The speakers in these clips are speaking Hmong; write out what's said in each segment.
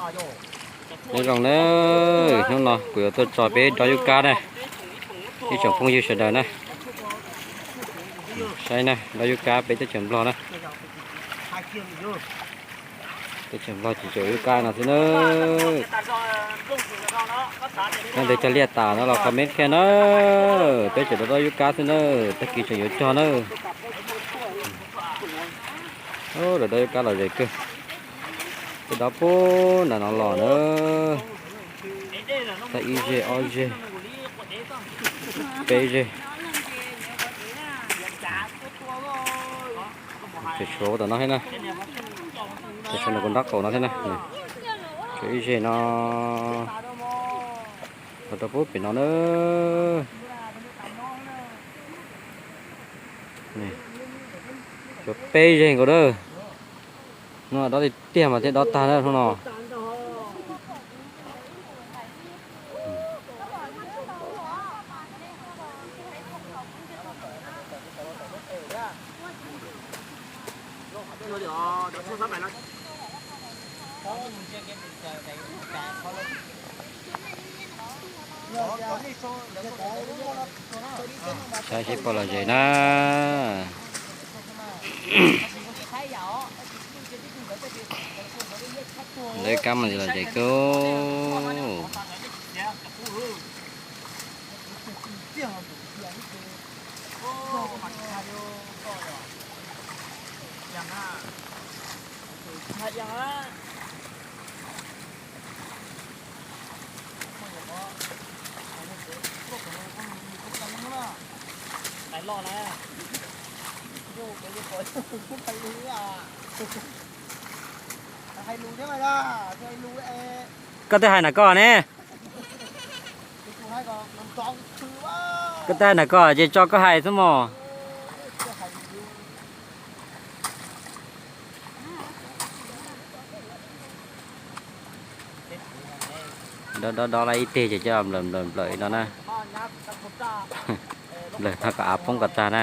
Nyob zoo na, hnub no kuv yuav tuaj tso peb dob yub kab na, ib tsoom phooj ywg sawv daws na. Saib na, dob yub kab peb teb chaws Nplog na. Teb chaws Nplog ces tsuas yub kab no xwb na. Nyob li cog liaj tas no los comment kiag na. Peb tseem dob dob yub kab xwb na, tag kis tseem yuav cog na. Lawv dob yub kab los ze kawg. Peb dob pub nram no los na. Tau ib zeg, ob zeg, peb zeg. Tseem tshuav ua tom no thiab na. Tseem tshuav nram kuv nraub qaum no thiab na. Tshuav ib zeg no. Los rau pub pem no na. Tshuav peb zeg nkaus na. Hnub no dob tiag tiag mas thiaj dob tag na hnub no. Saib seb puas los ze na. Dob kab mas los ze kawg. Koj twb hais ntawm koj ne. Koj twb hais ntawm koj ces tso koj hais xwb mos. Dob dob dob lawm ib teg ces coj nplawm nplawm nplawm li no na. Nplawm no kom av poob kom tag na.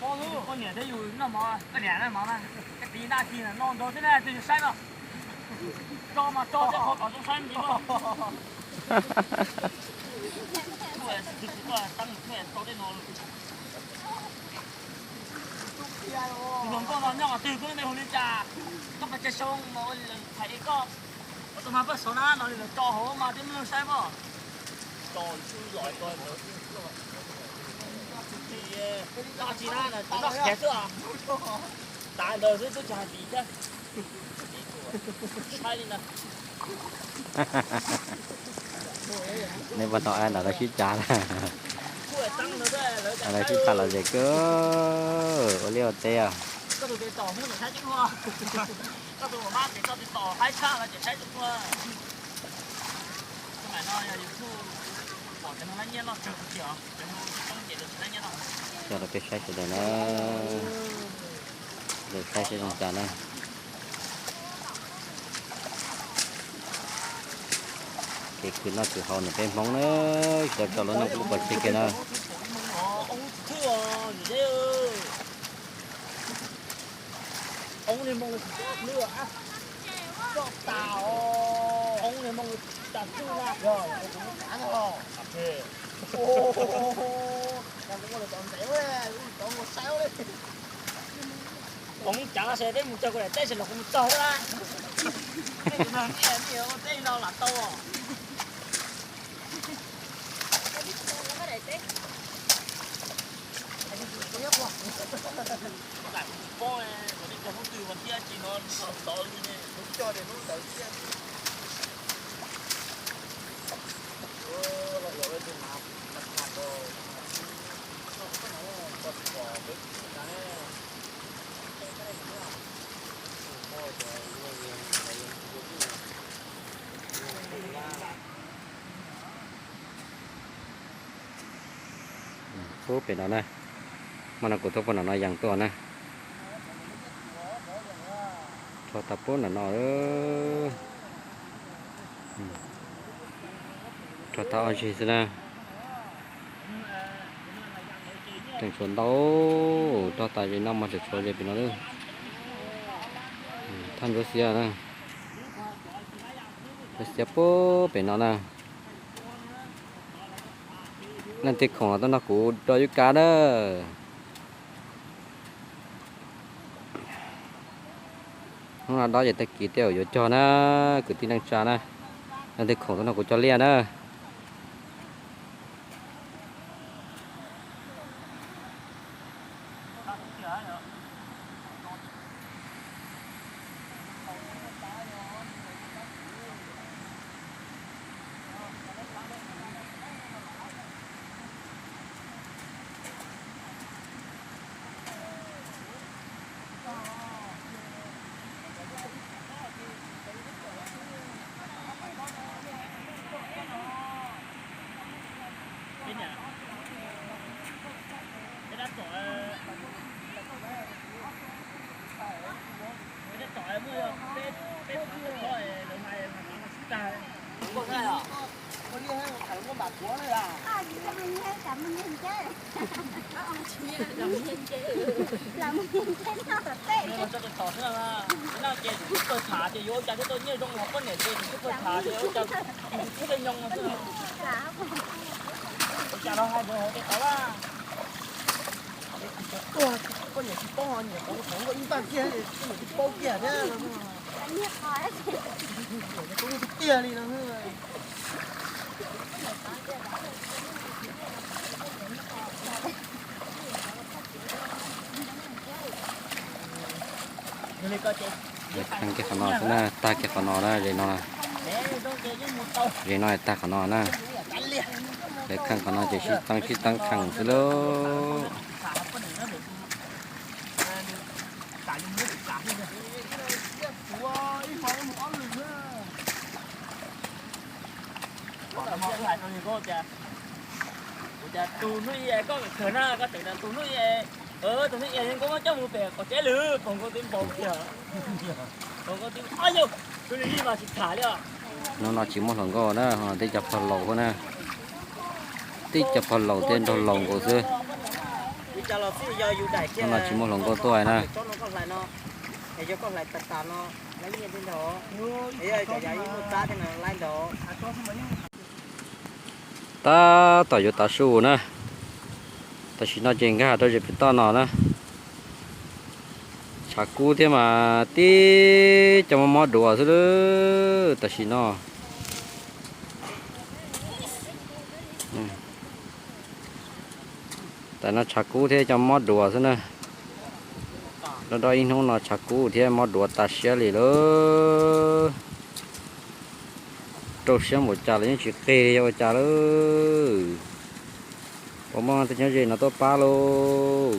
Poj niam thiab yus noj mov, koj niam noj mov na, koj txiv noj ci no ntau thiab na, twg yus saib no. Tso mas tso thiab, qhov kom zoo saib me ntsis mog. Tus hluas nkauj no nyob qhov twg, koj me hu li cas? Koj pas tsa soo mas ua li lawv thaiv koj. Koj tus mas paj xauv na no li lawv tso hauv mas twb muaj saib mog. Tso xwb los tso ntawd xwb. Tso tsis na, tso xyov xwb os. Tav ntawd xwb twb tsis hais tias thiab. Saib li ntawd. Neb puas tau ai ntawm lawv sib cav na? Lawv sib tham los ze kawg, ua liaj ua teb os. Coj rau peb saib sawv daws na, saib seb zoo cas na. Kev khwv noj khwv haus ntawm peb Hmoob na, cov tso lub neej ub pov tseg kiag na. Kuv mus cav los ces peb mus txog kuv daim teb ces los kuv mus txog xwb na. Peb tus nag ntiaj teb no lam tau. Lam kuv tsis paub, kuv tsis cog hnub twg mas thiab tsis no tod li ne. Ub, pem no na, hmo no kuv tuaj puag nram no yees tuaj na. Rho tau pub nram no lawm. Rho tau ob zeg xwb na. Tseem tshuav ntau, rho tas ze no mas tseem tshuav ze pem no lawm. Thaj ntsuab xiab na. Ntsuab xiab pub pem no na. Leej twg khoom los tuaj nrog kuv do yub kab na. Hnub no dob ces tag kis tej zaum yuav cog na, kwv tij neej tsa na. Leej twg khoom tuaj nrog kuv cog liaj na. Ua cas los hais ntawd hauv tej tod a? Poj niam tsis paub, niam qhuav ua qhov nkauj ib npaj kiag, poj niam tsis paub kiag thiab. Niam tsis paub tiag tiag li no. Lawv kheej kiag qhov no xwb na, tag kiag qhov no na, ze no. Ze no tag qhov no na. Lawv kheej qhov no ces sib teeb sib teeb kheej xwb lauj. Tus hnub ib koj kawm na, koj tseem tus hnub ib, tus hnub ib koj muab coj mus pem qhov tsev lwm, pom nkauj twb npau tiag. Pom nkauj twb, yog, tus li mas tsis tham li os. Hnub no tsis muaj hluas nkauj na, tib co pog laus xwb na. Tib co pog laus thiab nraug laus nkaus xwb. Hnub no tsis muaj hluas nkauj tuaj na. Tab tom yuav tav su na. Tam sim no ces nkag rau ze pem toj no na. Tshav kub thiab mas tib co mob mob duav xwb lawm tam sim no. Tam no tshav kub thiab co mob duav xwb na. Dob dob ib hnub no tshav kub thiab mob duav tas siab li lawm. Rau siab npaum cas los yeej tsis qig li, yog ua cas lawm. Puas muaj tej nyob ze no tuaj pab lauj?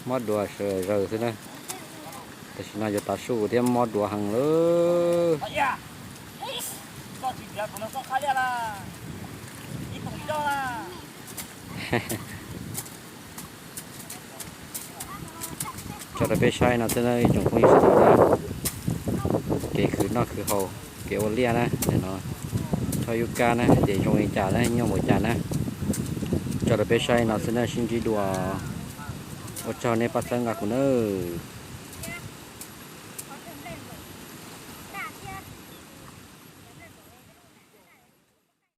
Mob duav sawv zaws xwb na. Tam sim no yuav tav su thiab mob duav heev lawm. Tso rau peb saib no xwb na ib tsoom phooj ywg sawv daws na. Kev khwv noj khwv haus, kev ua liaj na, no, thaij yub kab na, hais tias zoo li cas na, nyuaj npaum cas na. Tso rau peb saib no xwb na, sib ntsib dua. Ua tsaug nej pab txhawb nqa kuv nawb.